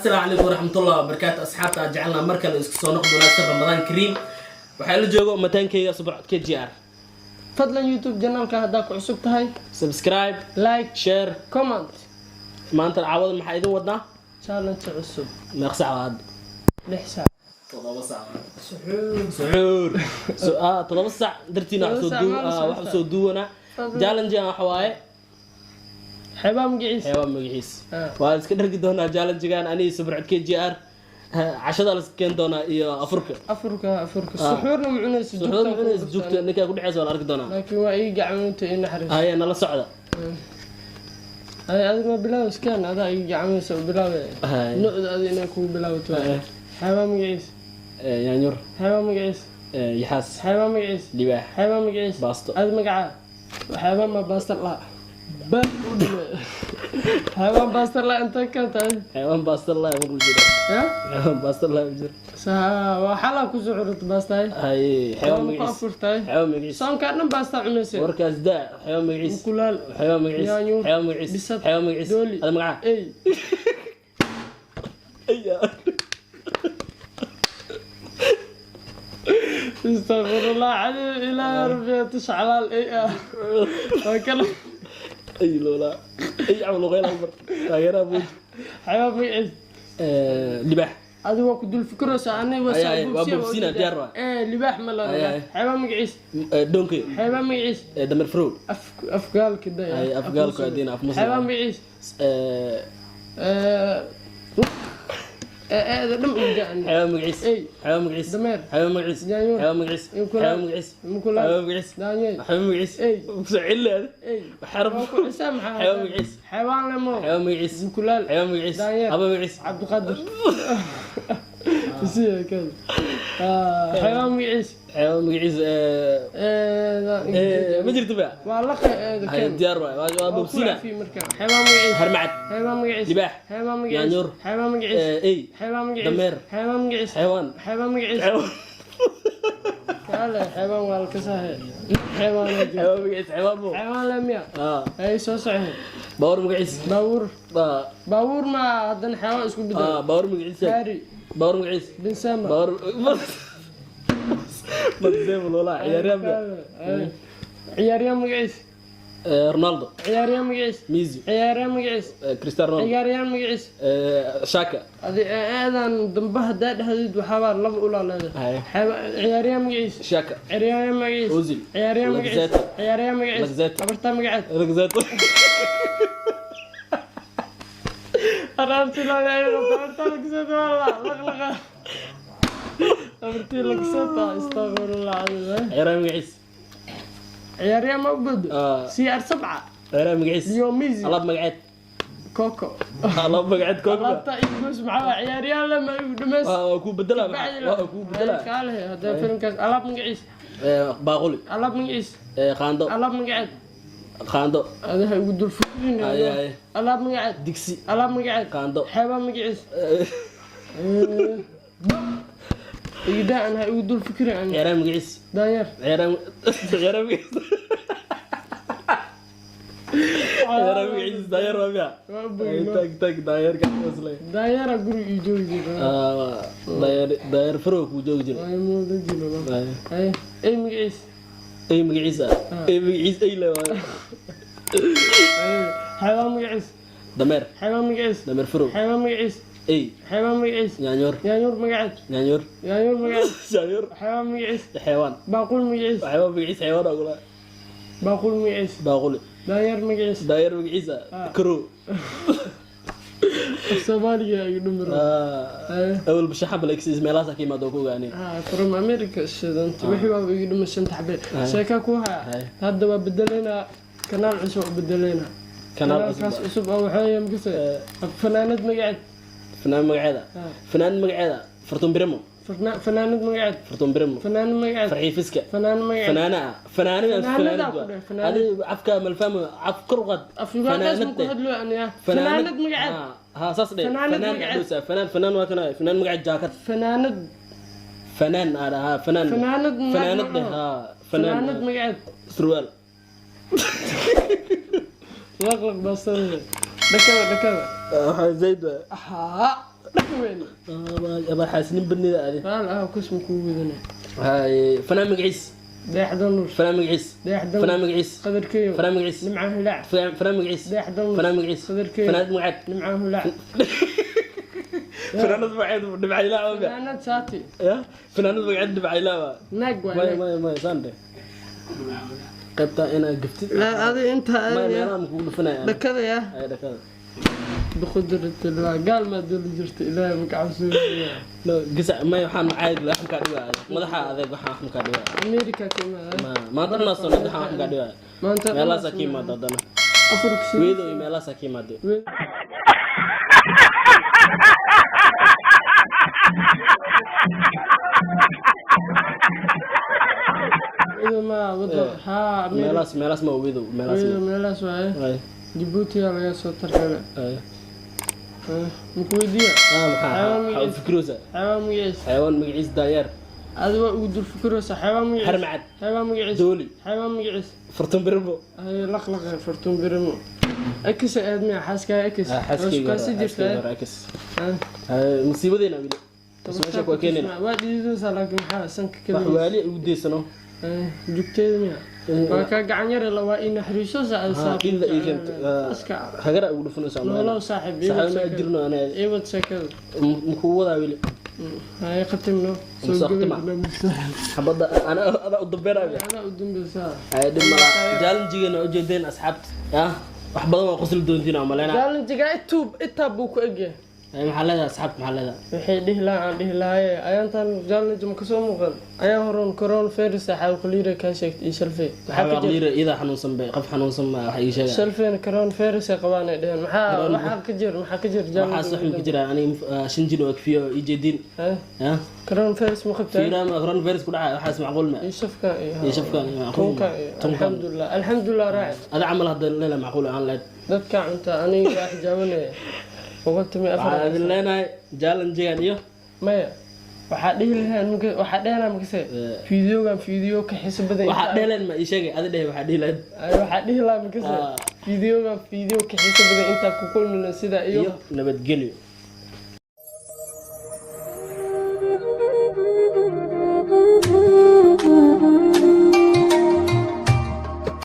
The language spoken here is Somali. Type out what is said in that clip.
Asalaamu calaykum waraxmatullahi wabarakaatu. Asxaabta aan jecelnaa, mar kale isku soo noqdo wanaagsan. Ramadaan kariim. Waxaa la joogo mataankeyga Subarcod KGR. Fadlan, YouTube channelka haddaa ku cusub tahay, subscribe, like, share, comment. Maanta caawada maxaa idin wadnaa? Challenge cusub. Meeq sac waa hadda? 6 saac. 7 sac. Suxuur. Suxuur. 7 sac dartiina wax soo 7 sac duu maana wax socota. soo duwanaa. Fadlan. Challenge waxa waaye Xeebaa magaciisa. Xeebaa magaciis. Ah. Waa iska dhargi doonaa challengegan aniga Subarcod KGR. Cashada la iska keeni doonaa iyo afurka. Afurka, afurka. Suxuurna ma cunaysa? Suxuur ma cunaysa, jugta ninkaa ku dhexeysa waa la arki doonaa. Laakiin waa ii gacmoonta, ii naxariis. Haye, nala socda. Ay, adiga ma bilaaw iskaan, adaa ii gacmoonaysa oo bilaawe. Haye. Nucda adi inaa kugu bilaabato. Haye. Xeebaa magaciisa. Yaanyur. Xeebaa magaciisa. Yaxaas. Xeebaa magaciisa. Libaax. Xeebaa magaciisa. Baasto. Adi magacaa xeebaa ma baasta la baa u dhime. Xeebaan baasta la inta keenta adi? Xeebaan baasta la maqli jira. Ya. Xeebaan baasta la jira. Saa waa xalaa kusoo xurata baastahay. Haye, xeebaan Waa ku magaciis. afurtahay. Xeebaan magaciis. Soonkaa dhan baastaa cunaysa. Warkaas daa. Xeebaan magaciis. Mukulaal. Xeebaan magaciis. Yaanyuur. Xeebaan magaciis. Bisad. Xeebaan magaciis. Dooli. Adi magacaa? Ey. Aya. Astaqfirullah cadiim, ilaa rabbi tushcalaal ey ah waa kala. Ay loola ay camal luqeyl mar taageeraha buuj. Xeebaan magaciis. Libaax. Adi waa ku dul fikiraysa, ani waa Ay, ay, waa boobsiina, diyaar waa. Ee libaax ma la Ay, ay. Xeebaan magaciis. Donkey. Xeebaan magaciis. Damer frow. Af afgaalka day. Ay, afgaalku adiina, af muslim. Xeebaan magaciis. Eeda dham ugaan. Xeebaan magaciis. Ey. Xeebaan magaciis. Dameer. Xeebaan magaciis. Yaanyuur. Xeebaan magaciis. Mukulaal. Xeebaan magaciis. Mukulaal. Xeebaan magaciis. Daanyeer. Xeebaan magaciis. Ey. Kusoo celinaada. Ey. Xarab. Waa ku xisaab maxaa? Xeebaan magaciis. Xeebaan lemo. Xeebaan magaciis. Mukulaal. Xeebaan magaciis. Daanyeer. Aba magaciis. Cabdiqaadir siya kan. Xeebaan magaciis. Xeebaan magaciis. Ma jirto ba. Waa laqa eeda Haye, kan. Diyaar waay, waa Waa ku boobsiina. cafi marka. Xeebaan magaciis. Harmacad. Xeebaan magaciis. Libaax. Xeebaan magaciis. Yaanyuur. Xeebaan magaciis. Ey. Xeebaan magaciis. Dameer. Xeebaan magaciis. Xeewaan. Xeebaan magaciis. Xeewaan. Kaale, xeebaan waa la kasahe. Xeebaan waa jiro. Xeewaan magaciis, xeewaan bo. Xeebaan le miya? Ah. Ay, soo soco. Baawar magaciis. Baabuur. Ah. Baabuur ma haddana xeebaan isku bedel. Ah, baawar magaciis. Gaari. Baawar magaciis. Benzema. Baawar Benzema loola ciyaaryahan. Ay. Ciyaaryahan magaciis. Ronaldo. Ciyaaryahan magaciis. Messi. Ciyaaryahan magaciis. Cristiano Ronaldo. Ciyaaryahan magaciis. Shaka. Adi eedan dambe haddaa dhexdeed waxaabaa laba ulaa leedahay. Haye. Ciyaaryahan magaciis. Shaka. Ciyaaryahan magaciis. Ozil. Ciyaaryahan magaciis. Lacazette. Ciyaaryahan magaciis. Lacazette. Abartaa magaceed. Lacazette. Araartii loo yahay abartaa Lacazette waa la laqlaqa. Abartii Lacazette, astaqfirullah cadiim. Ciyaaryahan magaciis. Ciyaaryahan ma u bado. Ah. CR7. Ciyaaryahan magaciis. Leo Messi. Alaab magaceed. Coco. Alaab magaceed koob. Alaabta igoos maxaa waa ciyaaryahan lama igu dhameys. Waa ku bedela, waa ku bedela. Kaale hadda filmkaas alaab magaciis. Baaquli. Alaab magaciis. Qaando. Alaab magaceed. Qaando. Adaha igu dul furin. Ay, ay. Alaab magaceed. Digsi. Alaab magaceed. Qaando. Xeebaa magaciis. Igdaa ha igu dul fikirin ani. Ciyaaryahan magaciis. Daanyeer. Ciyaaryahan magaciis. Ciyaaryahan magaciis daanyeer waa miya? Waa u Ay, bogno. Tag tag daanyeerka waslay. Daanyeera guriga ii joogi jira. Daanyeer, daanyeer farow kuu joogi jira. Ay, mooda jiro. Ay. Ay, ay magaciis. Ay magaciis ah. Ay magaciis ay le waa. Ay, xeebaa magaciis. Dameer. Xeebaa magaciis. Dameer farow. Xeebaa magaciis. Ey. Xeebaa magaciis. Yaanyoor. Yaanyuur magaceed. Yaanyoor. Yaanyuur magaceed. Yaanyoor. Xeebaa magaciis. Xeewaan. Baaqul magaciis. Xeewaan magaciis, xeewaan aa kula. Baaqul magaciis. Baaquli. Daanyeer magaciis. Daanyeer magaciis ah. Ah. Karow. Soomaaliga igu dhumiro. Ay. Awal bashaxa balagsiis meelahaas ka imaado ku ogaanay. Ah, from America shidanta wixii baaba igu dhumay shanta xabe. Sheeka ku haya. Ay. Hadda waa bedeleynaa, kanaal cusub oo bedeleynaa. Kanaal cusub. Kanaalkaas cusub oo waxaa yahay makase fanaanad magaceed. Fanaan magaceeda. Ah. Fanaan magaceeda Fartuun Birimo. Fanaanad magaceed. Fartuun Birimo. Fanaanad magaceed. Farxii Fiska. Fanaanad magaceed. Fanaana fanaanada. Fanaanada Fanaanad ku dheh, fanaanad. adi afka malfahmo, af kor u qaad. Af Ugandas ma ku hadlo aniga. Fanaanad magaceed. Ha, saas dheh. Fanaanad fanaan magaceed. Dhuusa fanaan, fanaan waa kana fanaan magaceed jaakad. Fanaanad. Fanaan aa dhahaa fanaan. Fanaanad fanaanad dheh, ha, fanaanad fanaan. Magaceed. Surwaal. Laqlaq baastada dhakada, dhakada. Waxaa zayd. Haa. Dhaqi weyne. Abaa xaasinin badnida adi. Raal ah, kusma kugu wadanay. Haye, fanaan magaciis? Dayaxda Nuur. Fanaan magaciis? Dayaxda. Fanaan magaciis? Qadarkeeyo. Fanaan magaciis? Nimca Hilaac. Fanaan magaciis? Dayaxda Nuur. Fanaan magaciis? Qadarkeeyo. Fanaanad magaceed? Nimca Hilaac. Fanaanad magaceed dhibcaylaa oga. Fanaanad saati. Ya, fanaanad magaceed dhibcaylaa waa. Naag waa. Maya, maya, maya, saan dhe qaybtaa inaa gaftid. La adi inta. Maya, meelaha ma kugu dhufanaya. Dhakada ya. Ay, dhakada. Biqudratillah, gaal maa doli jirta, Ilaahay maka cabsoonaya. No, gasac maya, waxaan macaayid wax makaa dhibaa madaxa adeeg, waxaan wax makaa dhibaa. Amerika ka imaada. Maanta dhan soo waxaan wax makaa dhibaa. Maanta meelahaasaa ka yimaada haddana. Afurka. Weedo iyo meelahaasaa ka yimaade. Weedo ma wado haa Amerika. Meelahaas ma weedo, meelahaas. Weedo ma meelahaas waaye. Ay. Jabuutiyaa laga soo tarxilay. Ay. Maku weydiiya? Ah, maxaa Xayawaan maxaa magaciis. fikiroosa? Xayawaan magaciis. Xayawaan magaciis daanyeer. Adi waa ugu dul fikiraysa xayawaan magaciis. Harmacad. Xayawaan magaciis. Dooli. Xayawaan magaciis. Fartun birbo. Ay, laqlaqay fartuun birimo ekis aad miya xaaskaaga ekis? Xaaskeyga. Kaasi jirta. Xaaskeyga musiibadeena wili meesha ku keenayna. Waa dhididaysaa, laakiin maxaa sanka wax kaliya waali ugu deysano. Jugteeda miya waa kaa gacan yare la waa inaxriiso. Illa ii keento. Iska hagara ugu dhufanaysa. Noolow saaxiib. Saaxiib ma jirno ana. Iwad sheekada. Muku wadaa wili. Hay, khatimno. Soo soo khatima. gabay. Xabadda ana ada u dambeynaya. Anaa u dambeysaa. Ay, dhib mala, challenge-geena ujeedeen asxaabta ah, wax badan waa qosli doontiin aan maleynaa. Challenge-ga ituub itaa buu ku egyahay. Ay, maxaa leedahay asxaabta, maxaa leedahay? Waxay dhihi lahaa, aan dhihi lahaaye, ayaantan challenge ma kasoo muuqan ayaa horon coronavirus xawqaliira kaa sheegtay iyo shalfey, maxaa ka jira? Xawaaqliira iyada xanuunsan bay, qof xanuunsan ma wax ii sheega. Shalfeyna coronavirus ay qabaan ay dheheen. Maxaa waxaa ka jira, maxaa ka jira? Waxaas wax ma ka jira, aniga shan jin oo akfiyo ii jeedin. Eh, ah coronavirus ma qabtaa? Fiiraama coronavirus ku dhacay, waxaas macquul ma iyo shafkan iyo iyo shafkan iyo macquul ma. Tunkan iyo Tunkan. Alxamdulilah, alxamdulilah, raaci. Ada camal hadda leela macquul aan leed. Dadka cunta, aniga waa xijaabanaya 114. Waxaan idin leenahay challenge-gan iyo Maya, waxaa dhihi lahaa waxaa dhehnaa makase fiidiyogan fiidiyo ka xiso badan. Waxaa dheeleen ma ii sheegay, ada dhehe waxaa dhihi lahayd. Ay, waxaa dhihi lahaa makase Ah. fiidiyogan fiidiyo ka xiso badan intaa ku kulmina sida iyo iyo nabadgelyo.